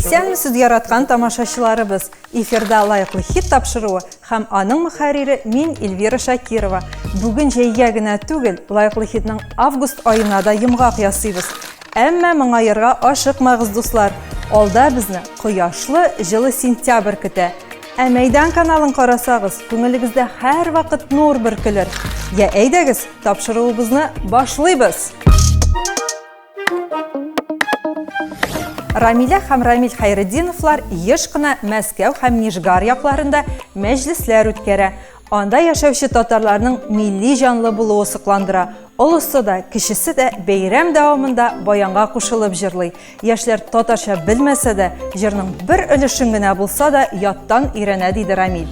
Исәнмесез, яраткан тамашачыларыбыз! Эфирда лаеклы хит тапшыруы һәм аның мөхәррире мин Эльвира Шакирова. Бүген җәйгә генә түгел, лаеклы хитның август аена да йомгак ясыйбыз. Әмма моңаерга ашыкмагыз, дуслар. Алда безне кояшлы, җылы сентябрь көтә. Ә Мәйдан каналын карасагыз, күңелегездә һәрвакыт нур бөркелер. Я әйдәгез, тапшыруыбызны башлыйбыз! Рамилә һәм Рамил Хәйретдиновлар еш кына Мәскәү һәм Нижгар якларында мәҗлесләр үткәрә. Анда яшәүче татарларның милли җанлы булуы сокландыра. Олысы да, кечесе дә бәйрәм дәвамында баянга кушылып җырлый. Яшьләр татарча белмәсә дә, җырның бер өлешен генә булса да яттан өйрәнә, диде Рамил.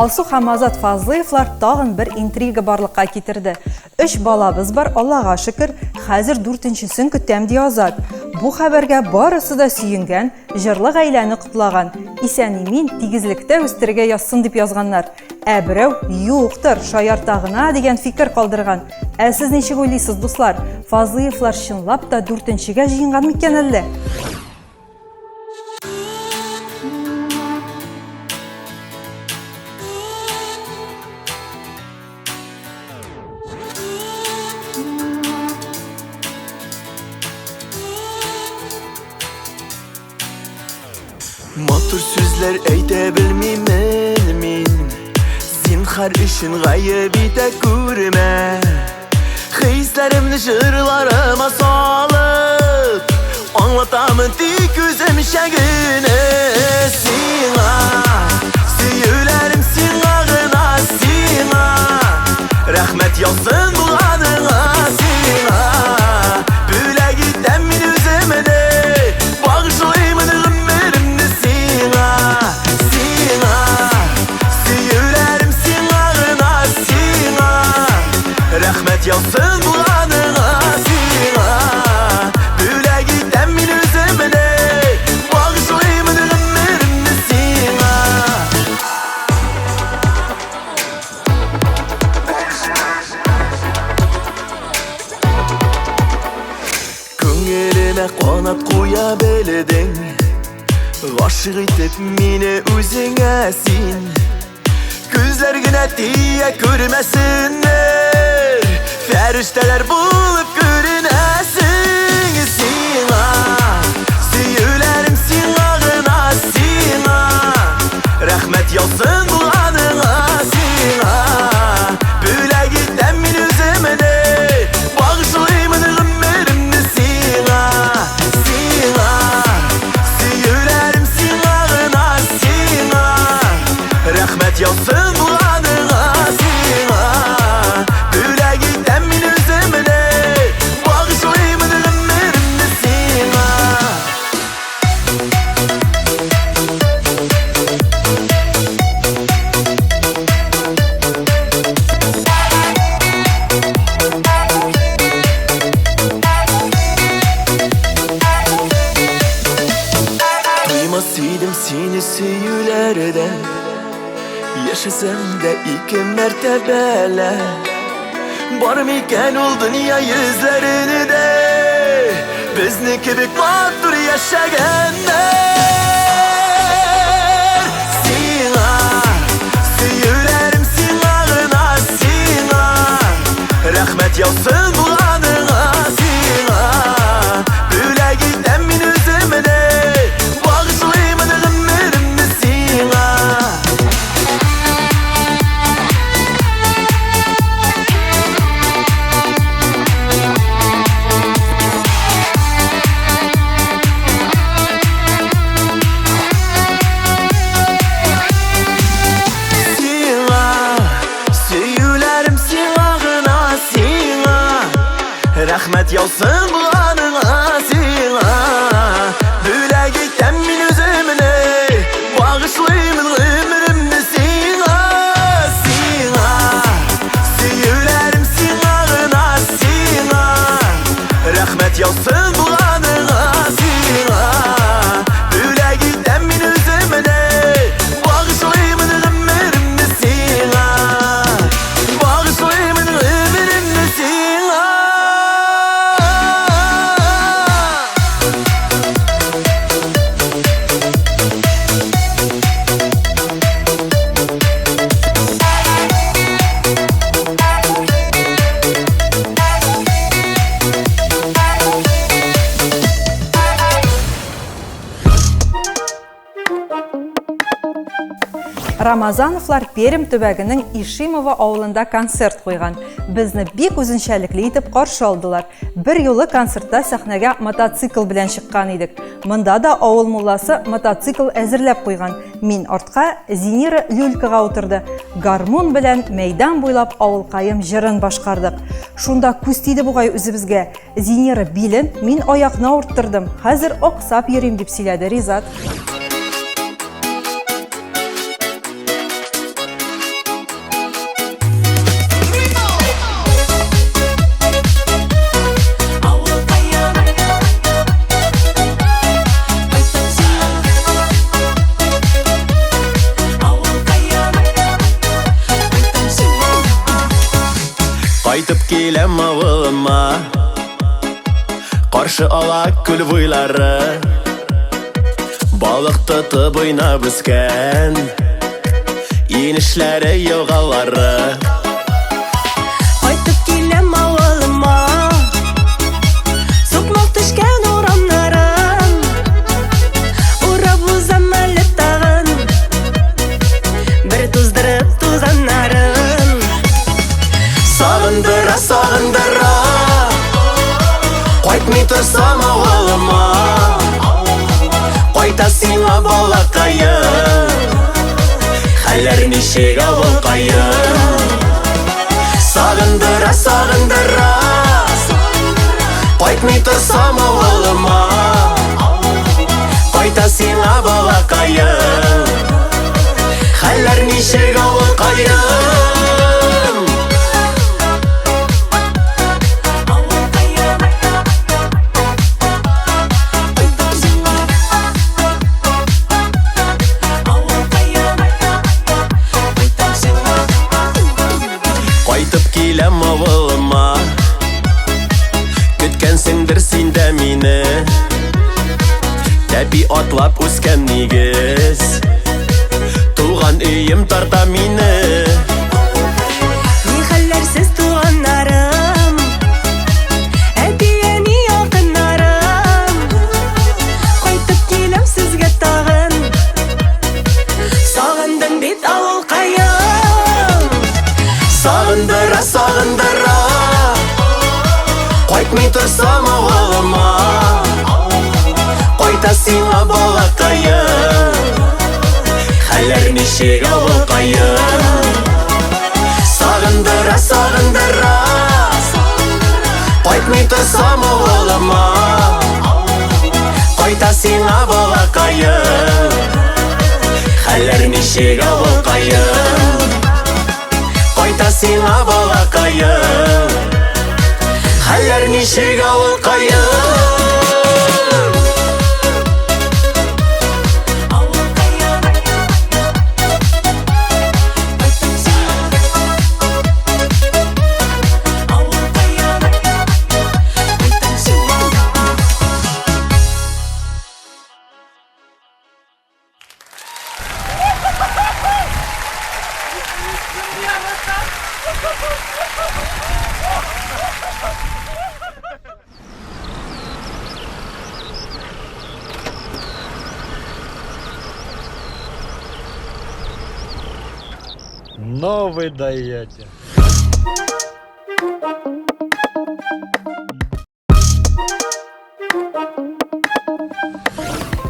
Алсу һәм Азат Фазлыевлар тагын бер интрига барлыкка китерде. Өч балабыз бар, Аллага шөкер, хәзер дүртенчесен көтәм, ди Азат. Бу хәбәргә барысы да сөенгән, җырлы гаиләне котлаган. Исән-имин, тигезлектә үстерергә язсын дип язганнар. Ә берәү юктыр, шаярта гына дигән фикер калдырган. Ә сез ничек уйлыйсыз, дуслар? Фазлыевлар чынлап та дүртенчегә җыенган микән әллә? Матур сүзләр әйтә белмимен мин. Зинһар өчен гаеп итә күрмә. Хисләремне җырларыма салып, аңлатамын тик үземчә генә сиңа. Сөюләрем сиңа гына, сиңа. Рәхмәт яусын булганыңа сиңа. Бүләк итәм мин үземне, багышлыймын гомеремне сиңа, сиңа. Сөюләрем сиңа гына, сиңа. Рәхмәт яусын булганыңа сиңа. Бүләк итәм мин үземне, багышлыймын гомеремне сиңа. Күңелемә канат куя белдең, гашыйк итеп мине үзеңә син. Күзләр генә тия күрмәсеннәр, фәрештәләр булып күренәсең сиңа. Сөюләрем сиңа гына, сиңа. Рәхмәт яусын булганыңа сиңа. Бүләк итәм мин үземне, багышлыймын гомеремне сиңа, сиңа. Сөюләрем сиңа гына, сиңа. Рәхмәт яусын булганыңа сиңа. Бүләк итәм мин үземне, багышлыймын гомеремне сиңа. Туймас идем сине сөюләрдән, яшәсәм дә ике мәртәбәлә. Бар микән ул дөнья йөзләрендә безне кебек матур яшәгәннәр? Сиңа, сөюләрем сиңа гына, сиңа. Рәхмәт яусын булганыңа сиңа. Бүләк итәм мин үземне, багышлыймын гомеремне сиңа. Сиңа, сөюләрем сиңа гына, сиңа. Рәхмәт яусын булганыңа сиңа. Бүләк итәм мин үземне, багышлыймын гомеремне сиңа, сиңа. Сөюләрем сиңа гына, сиңа. Рәхмәт яусын булганыңа сиңа. Бүләк итәм мин үземне, багышлыймын гомеремне сиңа. Багышлыймын гомеремне сиңа. Рамазановлар Пермь төбәгенең Ишимово авылында концерт куйган. Безне бик үзенчәлекле итеп каршы алдылар. Бер юлы концертта сәхнәгә мотоцикл белән чыккан идек. Монда да авыл мулласы мотоцикл әзерләп куйган. Мин артка, Зинира люлькага утырды. Гармун белән мәйдан буйлап авылкаем җырын башкардык. Шунда күз тиде бугай үзебезгә. Зинира билен, мин аякны авырттырдым. Хәзер аксап йөрим, дип сөйләде Ризат. Кайтып киләм авылыма, каршы ала күл буйлары. Балык тотып уйнап үскән инешләре, елгалары. Кайтып киләм авылыма, сукмак төшкән урамнарын урап узам әле. балакаем. Хәлләр ничек, авылкаем? Сагындыра, сагындыра. Кайтмый торсам авылыма. Кайта сиңа, балакаем. Хәлләр ничек, авылкаем? Кайтып киләм авылыма. Көткәнсеңдер син дә мине. Тәпи атлап үскән нигез. Туган өем тарта мине. Ни хәлләр сез, туганнарым? Әти-әни, якыннарым. Кайтып киләм сезгә тагын. Сагындым бит, авылкаем. Сагындыра, сагындыра. Кайтмый торсам авылыма. Кайта сиңа, балакаем. Хәлләр ничек, авылкаем? Сагындыра, сагындыра. Кайтмый торсам авылыма. Кайта сиңа, балакаем. Хәлләр ничек, авылкаем? Кайта сиңа, балакаем. Хәлләр ничек, авылкаем? Но вы даете.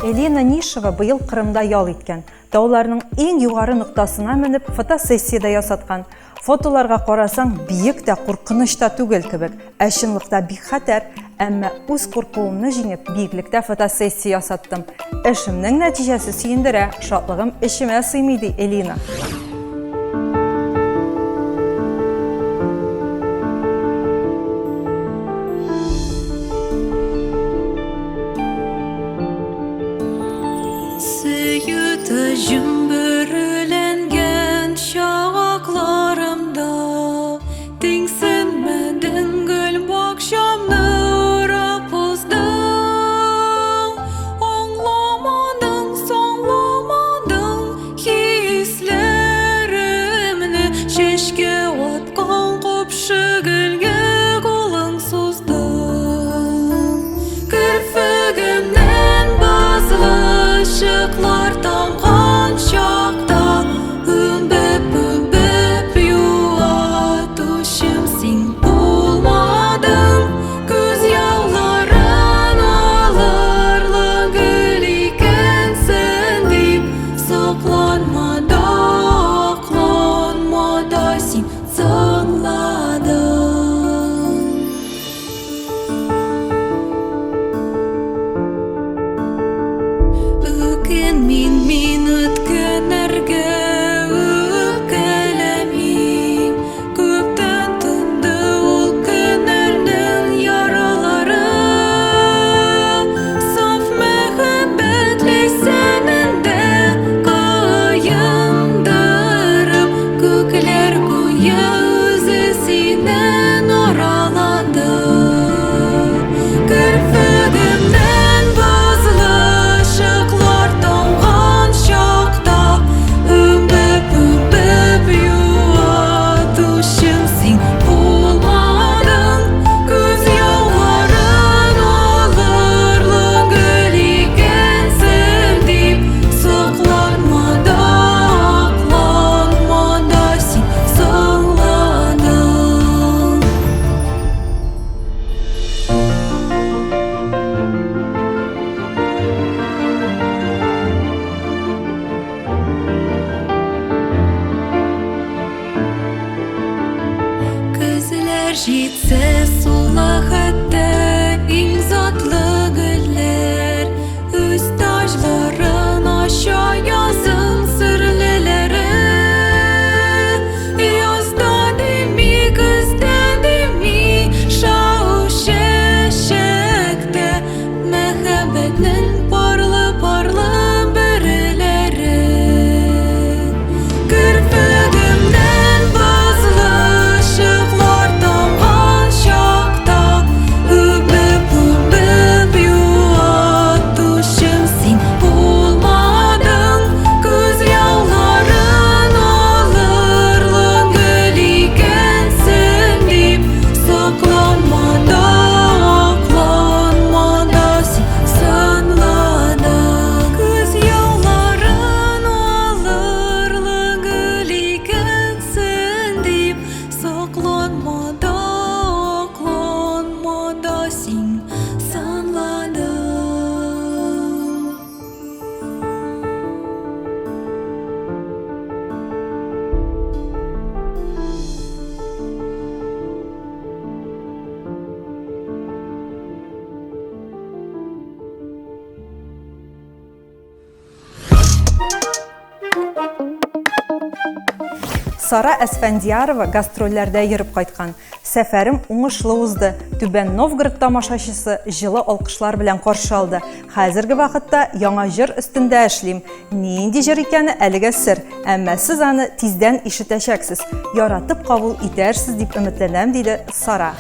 Элина Нишева быел Кырымда ял иткән. Тауларның иң югары ноктасына менеп, фотосессия дә ясаткан. Фотоларга карасаң, биек тә, куркыныч та түгел кебек. Ә чынлыкта бик хәтәр. Әмма үз куркуымны җиңеп, биеклектә фотосессия ясаттым. Эшемнең нәтиҗәсе сөендерә, шатлыгым эчемә сыймый, ди Элина. Сөю таҗым бөреләнгән чакларымда Тиңсенмәдең, гөл бакчамны урап уздың. Аңламадың, соңламадың хисләремне. Чәчкә аткан купшы гөлгә кулың суздың. Керфегемнән бозлы чыклар тамган чакта Үбеп-үбеп юатучым син булмадың. Күз яуларын алырлык гөл икәнсең дип Сокланма да, акланма да син соңладың. Үкенмим мин үткәннәргә, үпкәләмим. Күптән тынды ул көннәрнең яралары. Саф мәхәббәт ләйсәнендә каендырып, Күкләр гүя үзе синнән аралады. Керфегемнән бозлы чыклар тамган чакта. җитсә сула хәтта иң затлы гөлләр Үз таҗларын ача язын серлеләре. Язда дими, көздә дими, шау чәчәктә Мәхәббәтнең парлы-парлы бөреләре. Керфегемнән бозлы чыклар тамган чакта, Үбеп-үбеп юатучым син булмадың. Күз яуларын алырлык гөл икәнсең дип, Сокланма да, акланма да син сынладың. Күз яуларын алырлык гөл икәнсең дип, Сокланма да, акланма да син сынладың. Сара Әсфәндиярова гастрольләрдә йөреп кайткан. Сәфәрем уңышлы узды. Түбән Новгород тамашачысы җылы алкышлар белән каршы алды. Хәзерге вакытта яңа җыр өстендә эшлим. Нинди җыр икәне әлегә сер, әмма сез аны тиздән ишетәчәксез. Яратып кабул итәрсез дип өметләнәм, диде Сара.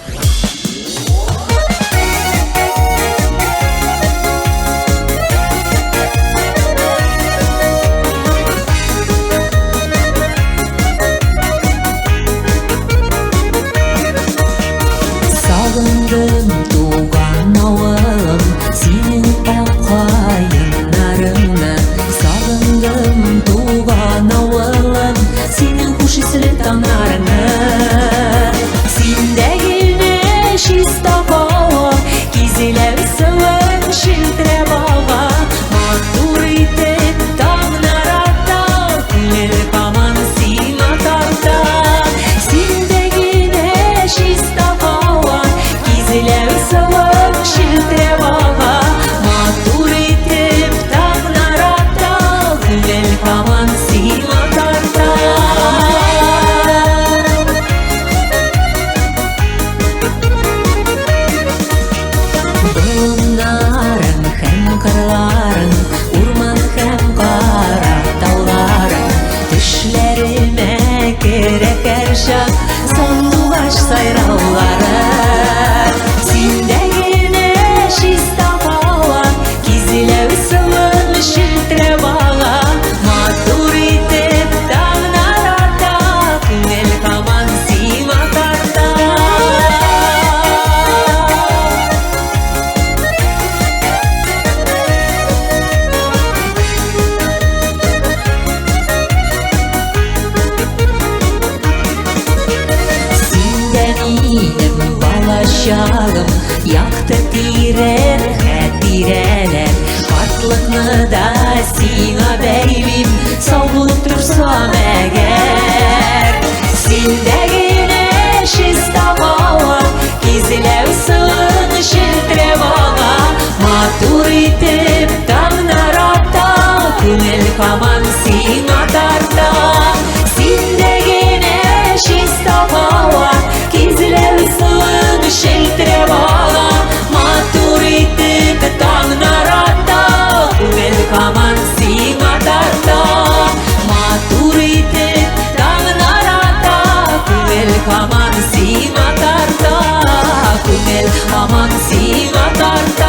Сагындым туган авылым, синең ак каеннарыңны. Сагындым туган авылым, синең хуш исле таңнарыңны. Синдә генә чиста һава, кизеләр суың челтерәп ага. Матур итеп таңнар ата, күңел һаман сиңа тарта. Синдә генә чиста һава, кизеләр суың челтерәп ага. Матур итеп таңнар ата, күңел һаман сиңа тарта. Болыннарың һәм кырларың, урман һәм кара тауларың, төшләремә керә һәрчак сандугач сайраулары. Синдә генә чиста һава, кизеләү суын челтерәп ага. Матур итеп таңнар ата, күңел һаман сиңа тарта. Синдә минем балачагым, якты тирән хатирәләр. Картлыкны да сиңа бәйлим, сау булып торсам әгәр. Синдә генә чиста һава, кизеләү суын челтерәп ага. Матур итеп таңнар ата, күңел һаман сиңа тарта. Синдә генә чиста һава, кизеләү суын челтерәп ага. Матур итеп таңнар ата, күңел һаман сиңа тарта. Матур итеп таңнар ата, күңел һаман сиңа тарта. Күңел һаман сиңа тарта.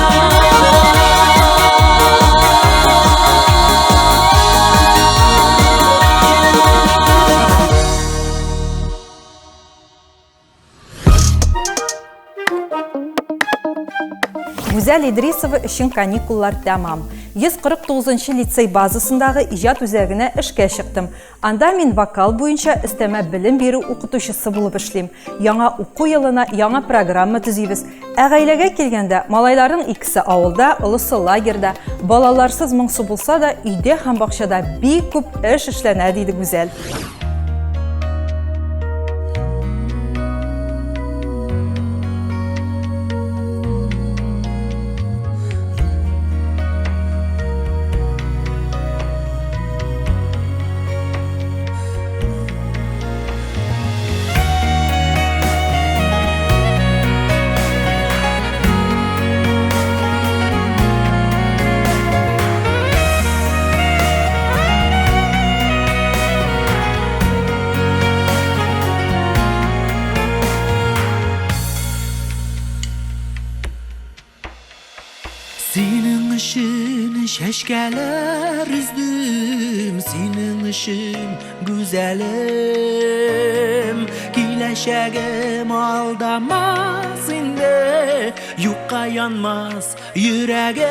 Гүзәл Идрисова өчен каникуллар тәмам. 149 лицей базасындагы иҗат үзәгенә эшкә чыктым. Анда мин вокал буенча өстәмә белем бирү укытучысы булып эшлим. Яңа уку елына яңа программа төзибез. Ә гаиләгә килгәндә, малайларның икесе авылда, олысы лагерьда. Балаларсыз моңсу булса да, өйдә һәм бакчада бик күп эш эшләнә, диде Гүзәл. Сине чәчкәләр өздем, синең өчен гүзәлем. Киләчәгем алдамас инде, юкка янмас йөрәгем.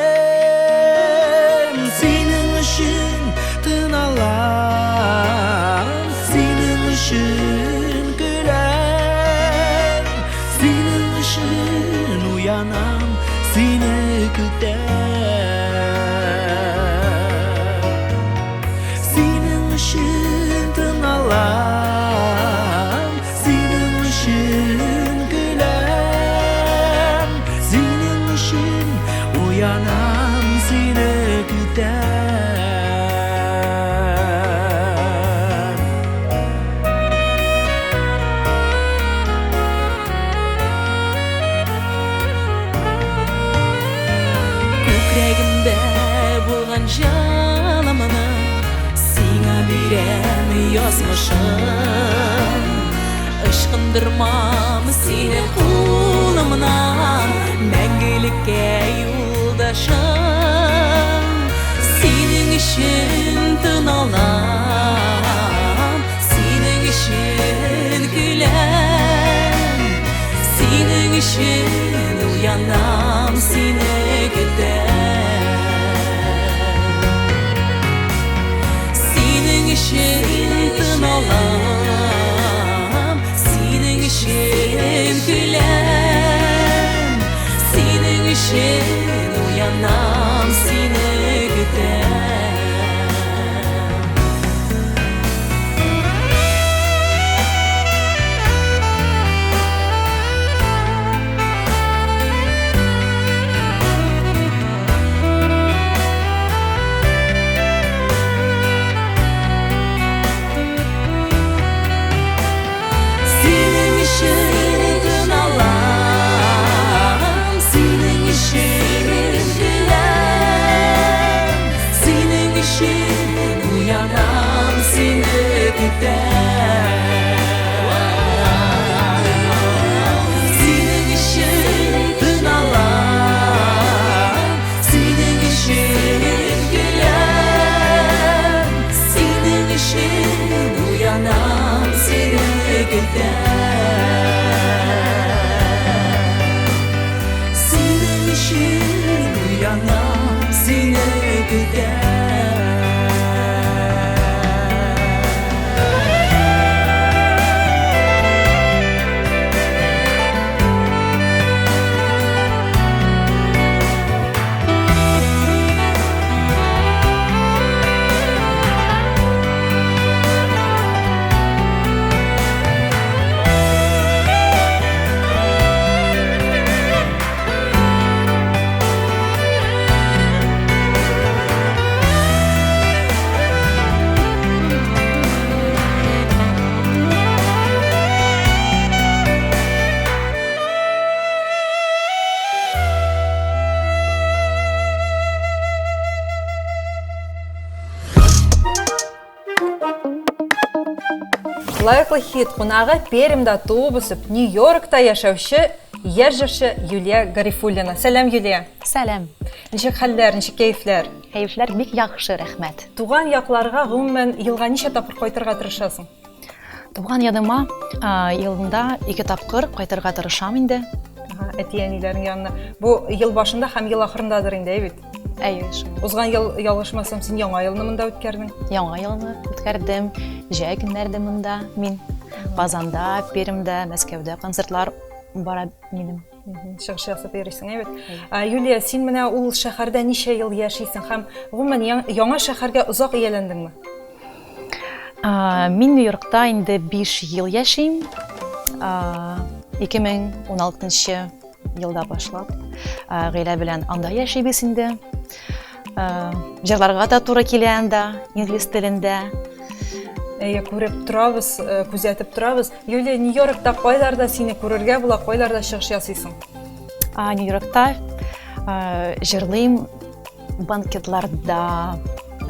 Синең өчен тын алам, синең өчен көләм, синең өчен уянам, сине көтәм. Синең өчен тын алам, синең өчен көләм, синең өчен уянам, сине көтәм. Күкрәгемдә булган җанымны сиңа бирәм язмышым. Ычкындырмам сине кулымнан, мәңгелеккә юлдашым. Синең өчен тын алам, синең өчен көләм, синең өчен уянам, сине көтәм. Синең өчен тын алам, синең өчен көләм, синең өчен уянам, сине көтәм. Синең өчен тын алам, синең өчен көләм, синең өчен уянам, сине көтәм. Синең өчен тын алам, синең өчен көләм, синең өчен уянам, сине көтәм. Синең өчен уянам, сине көтәм. Лаеклы хит кунагы Пермьдә туып үсеп, Нью-Йоркта яшәүче яшь җырчы Юлия Гарифуллина. Сәлам, Юлия. Сәлам. Ничек хәлләр, ничек кәефләр? Кәефләр бик яхшы, рәхмәт. Туган якларга гомумән елга ничә тапкыр кайтырга тырышасың? Туган яныма елында ике тапкыр кайтырга тырышам инде. Әти-әниләрең янына. Бу ел башында һәм ел ахырындадыр инде, әй бит? Әйе, шул. Узган ел, ялгышмасам, син Яңа елны монда үткәрдең. Яңа елны үткәрдем. Җәй көннәрдә монда мин. Казанда, Пермьдә, Мәскәүдә концертлар бара минем. Чыгыш ясап йөрисең, әйбәт. Юлия, син менә ул шәһәрдә ничә ел яшисең һәм гомумән яңа шәһәргә озак ияләндеңме? Мин Нью-Йоркта инде 5 ел яшим. 2016 елда башлап гаилә белән анда яшибез инде. Җырларга да туры килә анда инглиз телендә. Әйе, күреп торабыз, күзәтеп торабыз. Юлия, Нью-Йоркта кайларда сине күрергә була, кайларда чыгыш ясыйсың? Нью-Йоркта җырлыйм банкетларда,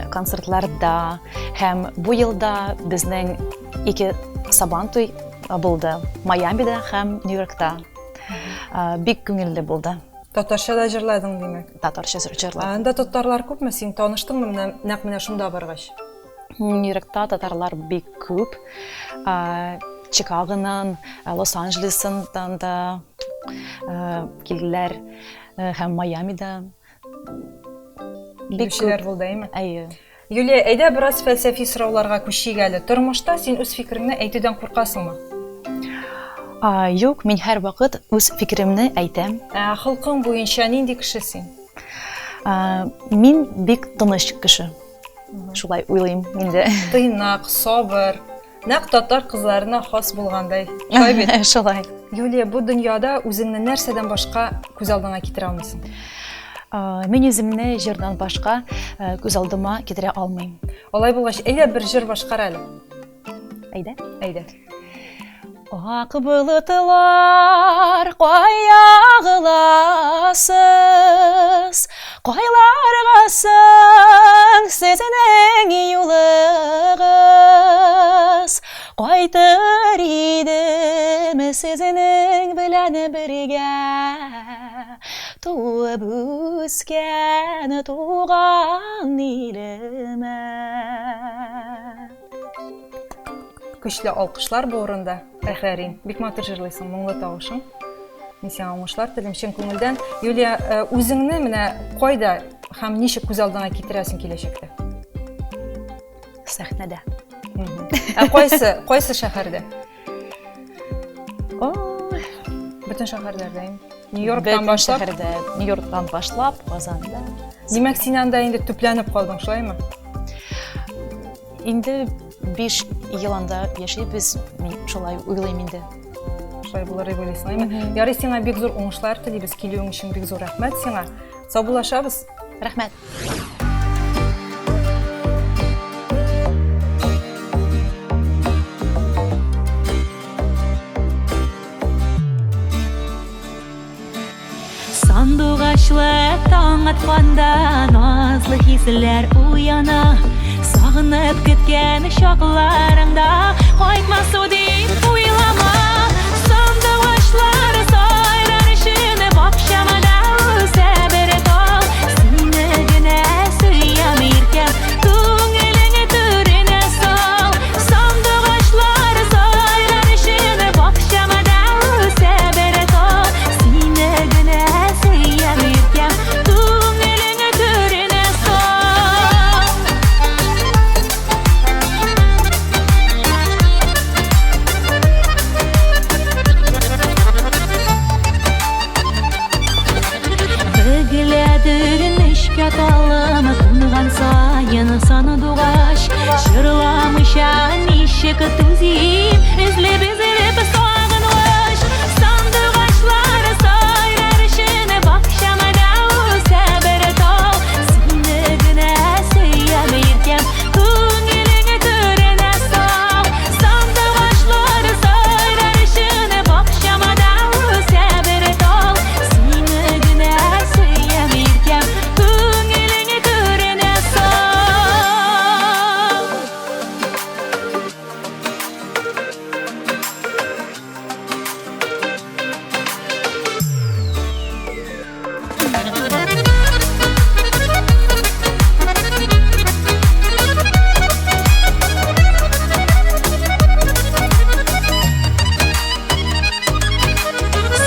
концертларда һәм бу елда безнең ике Сабантуй булды. Майамида һәм Нью-Йоркта. Бик күңелле булды. Татарча да җырладың, димәк. Татарча җырладым. Анда татарлар күпме? Син таныштыңмы менә нәкъ менә шунда баргач? Нью-Йоркта татарлар бик күп. Чикагодан, Лос-Анджелестан да килделәр һәм Майамида. Бик күп булды, әйме? Әйе. Юлия, әйдә бераз фәлсәфи сорауларга күчик әле. Тормышта син үз фикереңне әйтүдән куркасыңмы? Юк, мин һәрвакыт үз фикеремне әйтәм. Ә холкың буенча нинди кеше син? Мин бик тыныч кеше. Шулай уйлыйм инде. Тыйнак, сабыр. Нәкъ татар кызларына хас булгандай. Шулай бит? Шулай. Юлия, бу дөньяда үзеңне нәрсәдән башка күз алдыңа китерә алмыйсың? Мин үземне җырдан башка күз алдыма китерә алмыйм. Алай булгач, әйдә бер җыр башкар әле. Әйдә. Әйдә. Ак болытлар кая агыласыз, Кайларга соң сезнең юлыгыз? Кайтыр идем сезнең белән бергә, Туып үскән туган илемә. Көчле алкышлар бу урында. Афәрин. Бик матур җырлыйсың, моңлы тавышың. Мин сиңа уңышлар телим чын күңелдән. Юлия, э, үзеңне менә кайда һәм ничек күз алдыңа китерәсең киләчәктә? Сәхнәдә. Ә кайсы, кайсы шәһәрдә? Ой, Бөтен шәһәрләрдә инде. Нью-Йорктан башлап. Шәһәрдә, Нью-Йорктан башлап, Казанда. Димәк, син анда инде төпләнеп калдың, шулаймы? Инде 5 ел анда яшибез, мин шулай уйлыйм инде. Шулай булыр дип уйлыйсың, әйме? Ярый, сиңа бик зур уңышлар телибез. Килүең өчен бик зур рәхмәт сиңа. Саубуллашабыз. Рәхмәт. Сандугачлы таң атканда назлы хисләр уяна. Сагынып көткән чакларыңда кайтмас дип уйлама. Сандугачлар сайрар өчен бакчамда үсә бер тал. Сине генә сөям, иркәм, күңелең түренә сал. Сандугачлар сайрар өчен бакчамда үсә бер тал. Сине генә сөям, иркәм, күңелең түренә сал. Бөгеләдер нечкә талым, кунган саен сандугач. Җырламыйча ничек түзим, эзләп-эзләп сагынгач. Сандугачлар сайрар өчен бакчамда үсә бер тал. Сине генә сөям, иркәм, күңелең түренә сал. Сандугачлар сайрар өчен бакчамда үсә бер тал. Сине генә сөям, иркәм, күңелең түренә сал.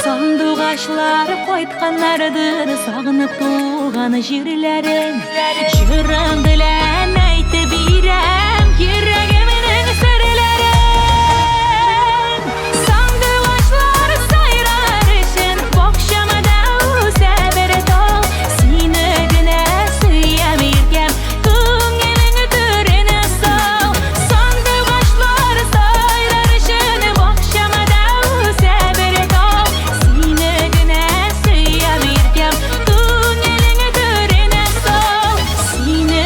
Сандугачлар кайтканнардыр сагынып туган җирләрен. Җырым белән әйтеп бирәм йөрәгемнең серләрен. Сандугачлар сайрар өчен бакчамда үсә бер тал. Сине генә сөям, иркәм, күңелең түренә сал. Сандугачлар сайрар өчен бакчамда үсә бер тал. Сине генә сөям, иркәм, күңелең түренә сал. Сине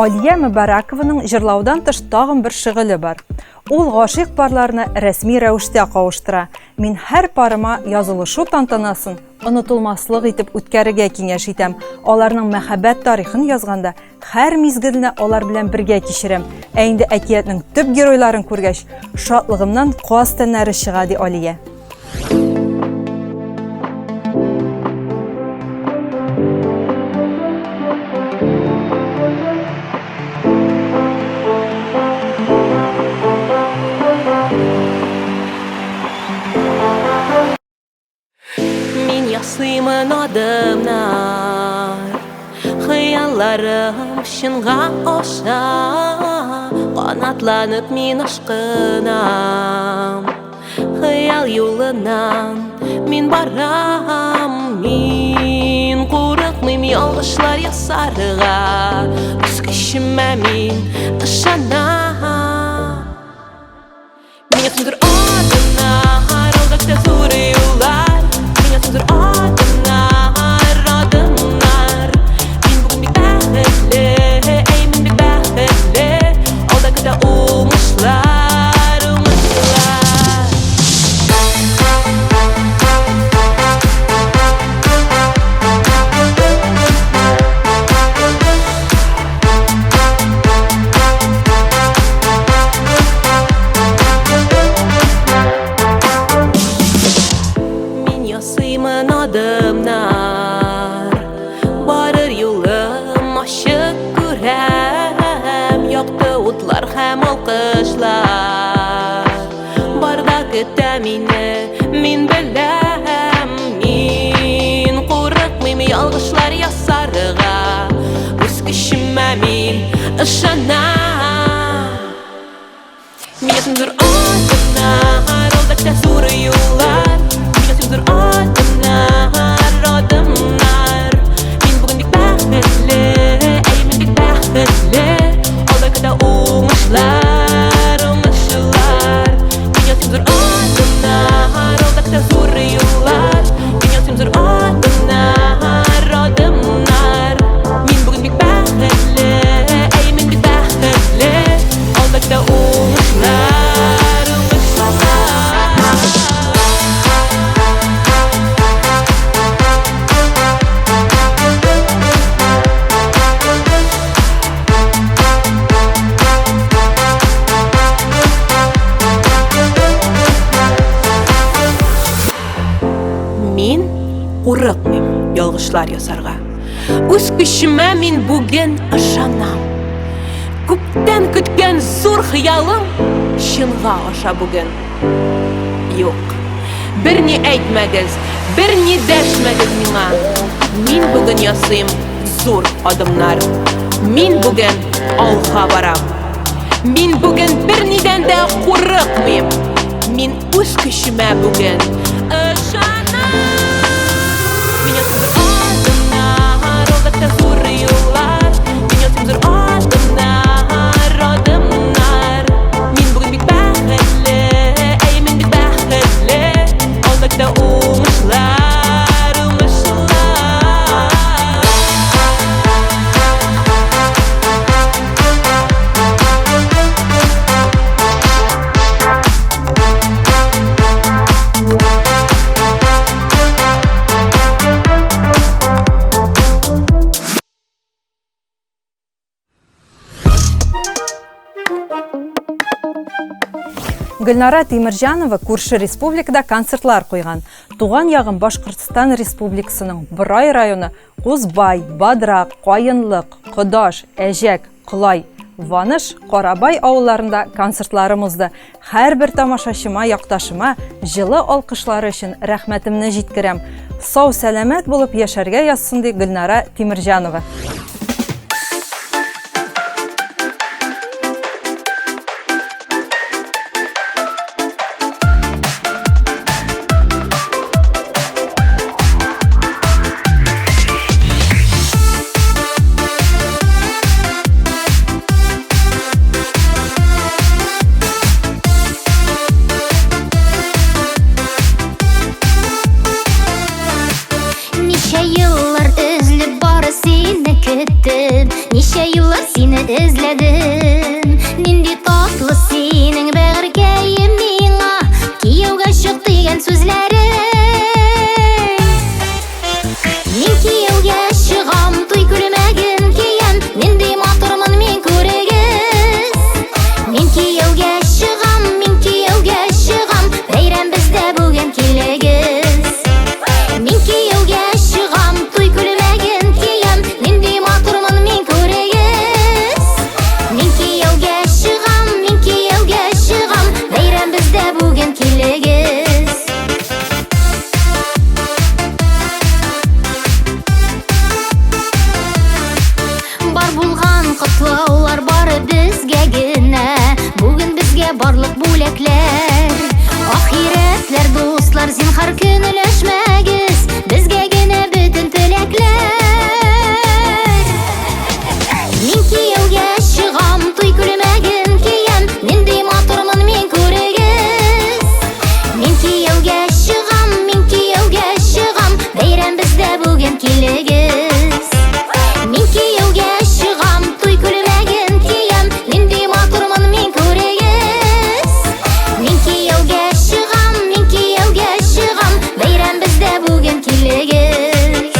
Алия Мөбарәкованың җырлаудан тыш тагын бер шөгыле бар. Ул гашыйк парларны рәсми рәвештә кавыштыра. Мин һәр парыма язылышу тантанасын онытылмаслык итеп үткәрергә киңәш итәм. Аларның мәхәббәт тарихын язганда, һәр мизгелне алар белән бергә кичерәм. Ә инде әкиятнең төп геройларын күргәч, шатлыгымнан каз тәннәре чыга, ди Алия. Мин ясыймын адымнар, Хыялларым чынга аша, Канатланып мин ашкынам. Хыял юлыннан мин барам, Мин курыкмыйм ялгышлар ясарга, Үз көчемә мин ышанам. Меня зур адымнар, алда зур юллар. Меня зур адымнар, адымнар. Мин бүген бик бәхетле, әй, мин бик бәхетле. Алда көтә уңышлар, уңышлар. Мин ясыймын адымнар, барыр юлым ачык күрәм, якты утлар һәм алкышлар барда көтә мине, мин беләм, мин курыкмыйм ялгышлар ясарга, үз көчемә мин ышанам. Меня зур адымнар, алда көтә зур юллар. Меня зур адымнар, адымнар. Мин бүген бик бәхетле, әй, мин бик бәхетле. Алда көтә уңышлар, уңышлар. Меня зур адымнар, алда көтә зур юллар. Меня зур адымнар, адымнар. Мин бүген бик бәхетле, әй, мин бик бәхетле. Алда көтә уңышлар, уңышлар. Мин курыкмыйм ялгышлар ясарга. Үз көчемә мин бүген ышанам. Күптән көткән зур хыялым чынга аша бүген. Юк, берни әйтмәгез, берни дәшмәгез миңа. Мин бүген ясыйм зур адымнар. Мин бүген алга барам. Мин бүген бернидән дә курыкмыйм. Мин үз көчемә бүген ышанам. Меня зур адымнар, алда зур юллар. Меня зур адымнар, адымнар. Мин бүген бик бәхетле, әй, мин бик бәхетле. Алда көтә уңышлар, уңышлар. Гөлнара Тимирҗанова күрше республикада концертлар куйган. Туган ягым Башкортстан Республикасының Борай районы Кузбай, Бадрак, Каенлык, Кодаш, Әҗәк, Колай, Ваныш, Карабай авылларында концертларым узды. Һәрбер тамашачыма, якташыма җылы алкышлары өчен рәхмәтемне җиткерәм. Сау сәламәт булып яшәргә язсын, ди Гөлнара Тимирҗанова. Ничә еллар өзлеп бары сине көттем. бүген. Нинди татлы синең бәгырькәем миңа, кияүгә чык дигән сүзләрең. Мин кияүгә чыгам, туй күлмәген киям, нинди матурмын мин күрегез. Мин кияүгә чыгам, мин кияүгә чыгам, бәйрәм бездә бүген килегез. Мин кияүгә чыгам, туй күлмәген киям, нинди матурмын мин күрегез. Мин кияүгә чыгам, мин кияүгә чыгам, бәйрәм бездә бүген килегез. Бар булган котлаулар бары безгә генә, бүген безгә барлык бүләкләр. Ахирәтләр, дуслар, зинһар көн өләшмәгез, безгә генә бөтен теләкләр. Мин кияүгә чыгам, туй күлмәген киям, нинди матурмын мин күрегез. Мин кияүгә чыгам, мин кияүгә чыгам, бәйрәм бездә бүген килегез. Мин кияүгә чыгам, туй күлмәген киям, нинди матурмын мин күрегез. Мин кияүгә чыгам, мин кияүгә чыгам, бәйрәм бездә бүген килегез.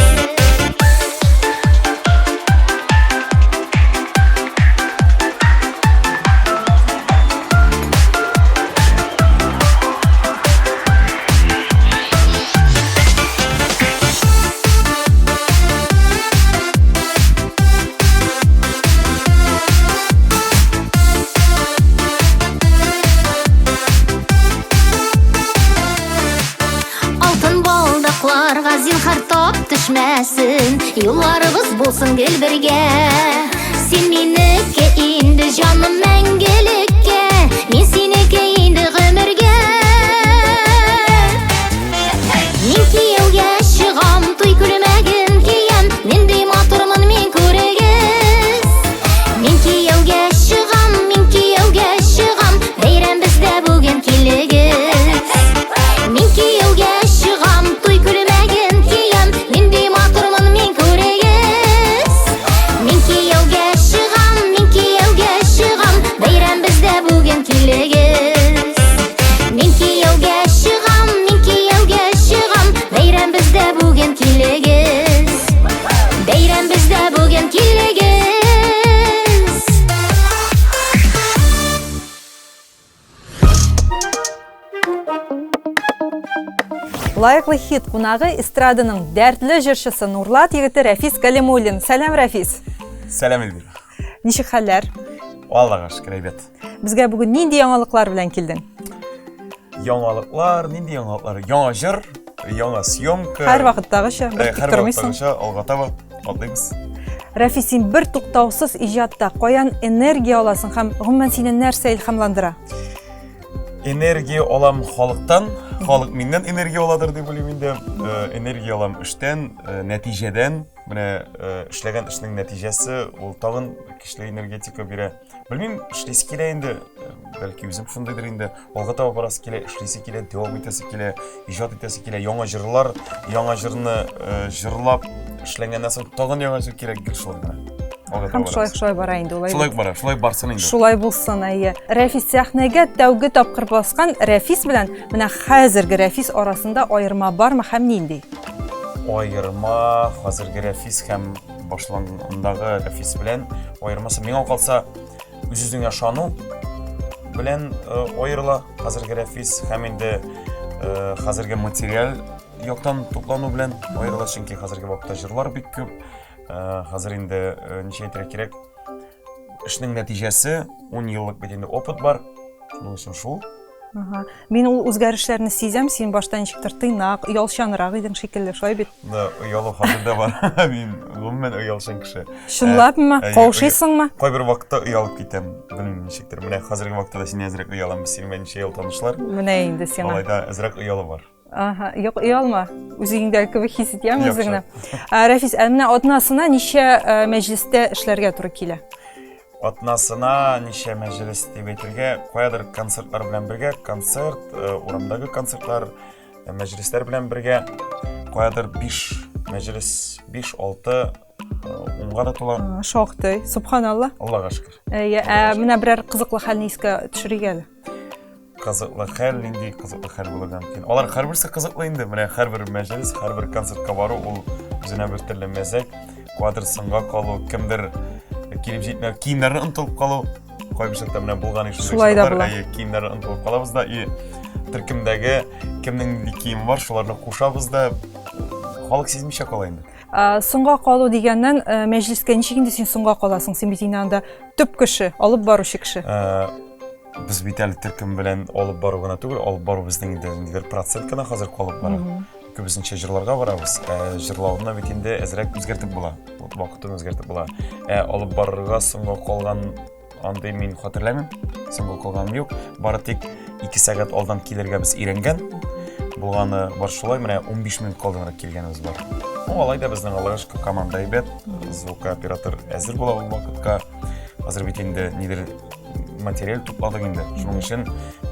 Алтын балдакларга зинһар тап төшмәсен, юлларыбыз булсын гел бергә. Син минеке инде, җаным, мәңгелеккә, мин синеке инде гомергә. Мин кияүгә чыгам, туй күлмәген киям, нинди матурмын мин күрегез. Мин кияүгә чыгам, мин кияүгә чыгам, бәйрәм бездә бүген килегез. Мин кияүгә чыгам, туй күлмәген киям, нинди матурмын мин күрегез. Мин кияүгә чыгам, мин кияүгә чыгам, бәйрәм бездә бүген килегез. Мин кияүгә чыгам, мин кияүгә чыгам, бәйрәм бездә бүген килегез. Бәйрәм бездә бүген килегез. Лаеклы хит кунагы эстраданың дәртле җырчысы Нурлат егете Рәфис Галимуллин. Сәлам, Рәфис. Сәлам, Эльвира. Ничек хәлләр? Аллага шөкер, әйбәт. Безгә бүген нинди яңалыклар белән килдең? Яңалыклар, нинди яңалыклар? Яңа җыр, яңа съемка. Һәр вакыттагыча, бер Һәр тик тормыйсың. вакыттагыча алга таба атлыйбыз. Рәфис, син бер туктаусыз иҗатта каян энергия аласың һәм гомумән сине нәрсә илһамландыра? Энергия алам халыктан, халык миннән энергия аладыр дип уйлыйм инде. Энергия алам эштән, нәтиҗәдән. Менә эшләгән эшнең нәтиҗәсе ул тагын көчле энергетика бирә. Белмим, эшлисе килә инде, бәлки үзем шундыйдыр инде. Алга таба барасы килә, эшлисе килә, дәвам итәсе килә, иҗат итәсе килә. Яңа җырлар, яңа җырны җырлап эшләнгәннән соң тагын яңа җыр кирәк гел шулай гына. Алга Һәм таба шулай барабыз. шулай бара инде улай. Шулай бара, шулай барсын инде. Шулай булсын, әйе. Рәфис сәхнәгә тәүге тапкыр баскан Рәфис белән менә хәзерге Рәфис арасында аерма бармы һәм нинди? Аерма хәзерге Рәфис һәм башлангандагы Рәфис белән аермасы миңа калса үз-үзеңә ышану белән э, аерыла хәзерге Рәфис һәм инде э, хәзерге материаль яктан туплану белән аерыла, чөнки хәзерге вакытта җырлар бик күп. Э, хәзер инде э, ничә әйтергә кирәк, эшнең нәтиҗәсе 10 еллык бит инде опыт бар. Шуның өчен шул. Ага. Мин ул үзгәрешләрне сизәм, син башта ничектер тыйнак, оялчанрак идең шикелле, шулай бит? Да, оялу хәзер дә бар. Мин гомумән оялчан кеше. Чынлапмы? Ә, Каушыйсыңмы? Кайбер вакытта оялып китәм. Белмим ничектер. Менә хәзерге вакытта да синнән әзрәк оялам. Без синең белән ничә ел танышлар. Менә инде сиңа. Алай да әзрәк оялу бар. Ага, юк, оялма. Үзеңдәге кебек хис итәм Яхшы. үзеңне. Ә, Рәфис, ә менә атнасына ничә ә, мәҗлестә эшләргә туры килә? Атнасына ничә мәҗлес дип әйтергә, каядыр концертлар белән бергә, концерт, э, урамдагы концертлар, э, мәҗлесләр белән бергә, каядыр 5 мәҗлес, 5-6. Унга да тула. Шактый. Субханалла. Аллага шөкер. Әйе, ә менә берәр кызыклы хәлне искә төшерик әле. Кызыклы хәл, нинди кызыклы хәл булырга мөмкин? Алар һәрберсе кызыклы инде. Менә һәрбер мәҗлес, һәрбер концертка бару ул үзенә бер төрле мәзәк. Кадр соңга калу, кемдер килеп җитмәү, киемнәрне онытылып калу. Кайбер чакта менә булган ишек. Шулай да була. Әйе, киемнәрне онытылып калабыз да и төркемдәге кемнең нинди киеме бар, шуларны кушабыз да халык сизмичә кала инде. Соңга калу дигәннән, мәҗлескә ничек инде син соңга каласың? Син бит инде анда төп кеше, алып баручы кеше. Без бит әле төркем белән алып бару гына түгел, алып бару безнең инде ниндидер процент кына хәзер калып бара. Күбесенчә җырларга барабыз. Ә җырлауны бит инде әзрәк үзгәртеп була. Вакытын үзгәртеп була. Ә алып барырга соңга калган андый мин хәтерләмим. Соңга калганым юк. Бары тик 2 сәгать алдан килергә без өйрәнгән. Булганы бар шулай, менә 15 минут калданрак килгәнебез бар. Ну, алай да безнең Аллага шөкер команда әйбәт, звукооператор әзер була ул вакытка. Хәзер бит инде нидер материал тупладык инде. Шуның өчен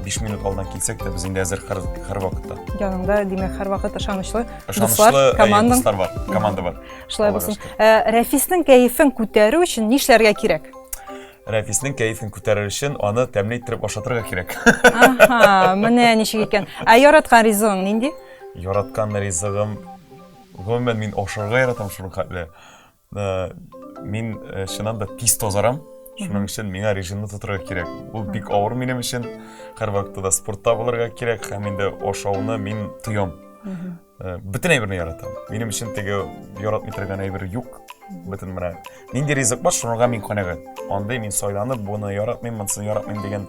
5 минут алдан килсәк тә без инде әзер һәр, һәр вакытта. Яныңда, димәк, һәрвакыт ышанычлы Ышанычлы дуслар, командаң. Дуслар бар, команда бар. Шулай булсын. Рәфиснең кәефен күтәрү өчен нишләргә кирәк? Рәфиснең кәефен күтәрер өчен аны тәмле иттереп ашатырга кирәк. Аһа, менә ничек икән. Ә яраткан ризыгың нинди? Яраткан ризыгым, гомумән мин ашарга яратам шуның хәтле. Мин чыннан да тиз тазарам. Шуның өчен миңа режимны тотырга кирәк. Ул бик авыр минем өчен. Һәрвакытта да спортта булырга кирәк һәм инде ашауны мин тоям. Бөтен әйберне яратам. Минем өчен теге яратмый торган әйбер юк. Бөтен менә нинди ризык бар, шуңа мин канәгать. Андый мин сайланып, буны яратмыйм, монысын яратмыйм дигән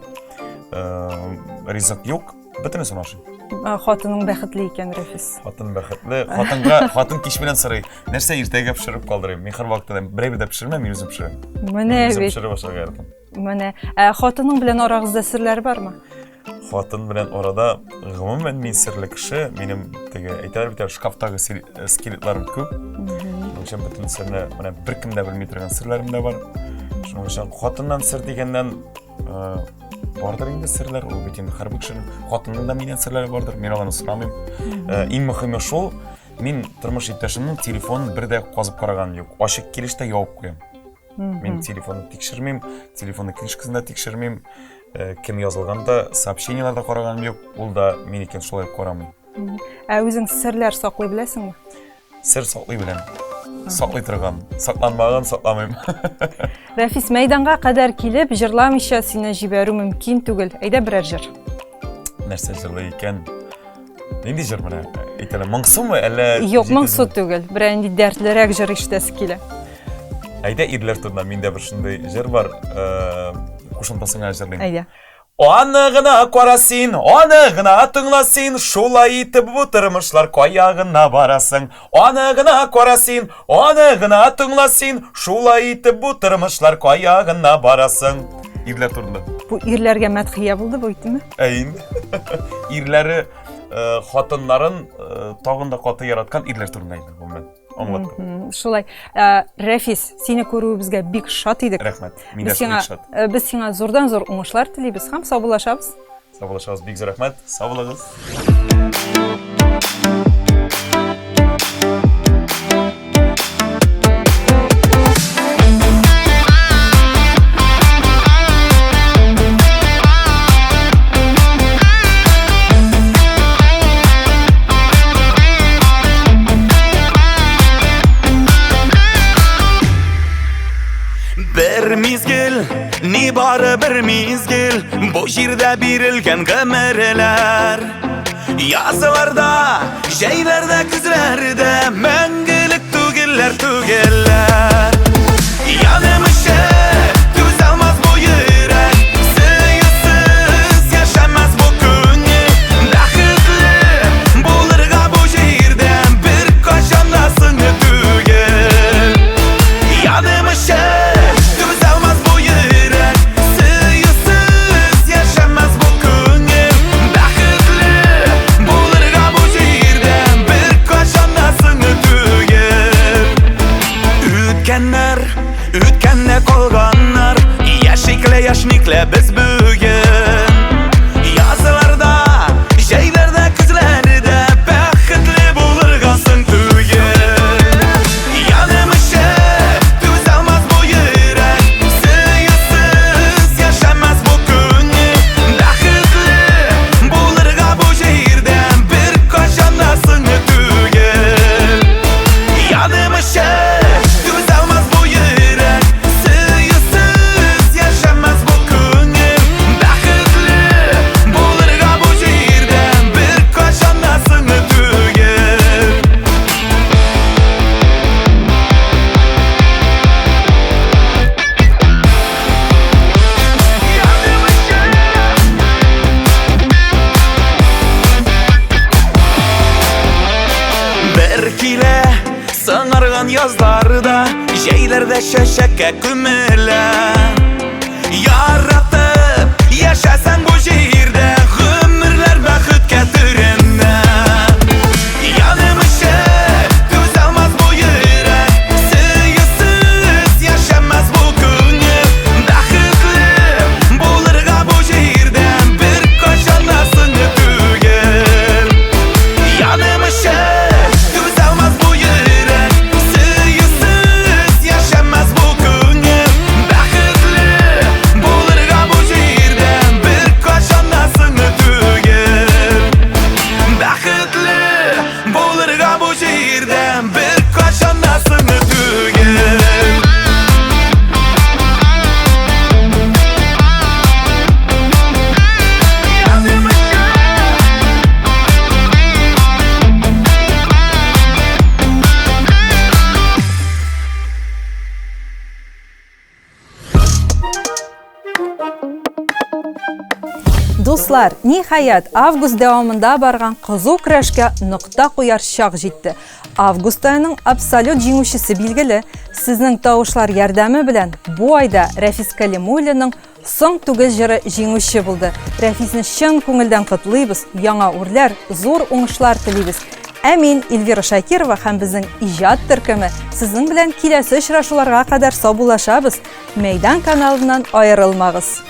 ризык юк. Бөтенесен ашыйм. Хатының бәхетле икән, Рәфис. Хатын бәхетле. Хатынга, хатын кич белән сорый. Нәрсә иртәгә пешереп калдырыйм? Мин һәрвакытта да бер әйбер дә пешермәм, мин үзем пешерәм. Менә бит. Үзем пешереп ашарга яратам. Менә. Ә хатының белән арагызда серләр бармы? Хатын белән арада гомумән мин серле кеше. Минем теге әйтәләр бит, шкафтагы скелетларым күп. Шуның өчен бөтен серне менә беркем дә белми торган серләрем дә бар. Шуның өчен хатыннан сер дигәннән бардыр инде серләр, ул бит инде һәрбер кешенең хатынның да миннән серләре бардыр, мин аларны сорамыйм. Иң мөһиме шул, мин тормыш иптәшемнең телефонын бер дә казып караганым юк. Ачык килеш тә ябып куям. Мин телефонны тикшермим, телефонның книжкасын да тикшермим, кем язылган да, сообщениеләр дә караганым юк, ул да минекен шулай ук карамый. Ә үзең серләр саклый беләсеңме? Сер саклый беләм. Саклый торган. Сакланмаган сакламыйм. Рәфис, мәйданга кадәр килеп, җырламыйча сине җибәрү мөмкин түгел. Әйдә берәр җыр. Нәрсә җырлый икән? Нинди җыр менә? Әйтәле, моңсумы әллә? Юк, моңсу түгел. Берәр нинди дәртлерәк җыр ишетәсе килә. Әйдә ирләр турында миндә бер шундый җыр бар. Кушымтасын гына җырлыйм. Әйдә. Аны гына кара син, аны гына тыңла син, шулай итеп бу тормышлар кая гына барасың. Аны гына кара син, аны гына тыңла син, шулай итеп бу тормышлар кая гына барасың. Ирләр турында. Бу ирләргә мәдхия булды бу итеме? Ә инде. Ирләре хатыннарын тагын да каты яраткан ирләр турында инде, гомумән. Аңлаттым. Шулай. Ә, Рәфис, сине күрүебезгә бик шат идек. Рәхмәт. Мин дә бик шат. Э, без сиңа зурдан-зур уңышлар телибез һәм саубуллашабыз. Саубуллашабыз. Бик зур рәхмәт. Сау булыгыз. Бер мизгел, ни бары бер мизгел, бу җирдә бирелгән гомерләр. Язларда, җәйләрдә, көзләрдә мәңгелек түгелләр, түгелләр. Яным өчен түзә алмас бу йөрәк, сөюсез яшәмәс бу күңел. Бәхетле булырга бу җирдә беркайчан да соң түгел. Яным өчен түзә алмас бу йөрәк, сөюсез яшәмәс бу күңел. Бәхетле булырга бу җирдә беркайчан да соң түгел. Үткәннәр, үткәндә калганнар, яшикле, яшникле без бүген. Язларда, җәйләрдә, көзләрдә бәхетле булырга соң түгел. Яным өчен Җәйләрдә чәчәккә күмелә. Яратып яшәсәң бу җирдә, гомерләр бәхеткә төренә. Яным өчен түзә алмас бу йөрәк, сөюсез яшәмәс бу күңел. Бәхетле булырга бу җирдә беркайчан да соң түгел. Яным өчен түзә алмас бу йөрәк, сөюсез яшәмәс бу күңел. Бәхетле булырга бу җирдә беркайчан да соң түгел. Бәхетле булырга бу җирдә беркайчан да соң түгел. Яным өчен. Дуслар, ниһаять, август дәвамында барган кызу көрәшкә нокта куяр чак җитте. Август аеның абсолют җиңүчесе билгеле. Сезнең тавышлар ярдәме белән бу айда Рәфис Калимуллинның Соң түгел җыры җиңүче булды. Рәфисне чын күңелдән котлыйбыз, яңа үрләр, зур уңышлар телибез. Ә мин, Эльвира Шакирова һәм безнең иҗат төркеме сезнең белән киләсе очрашуларга кадәр саубуллашабыз. Мәйдан каналыннан аерылмагыз.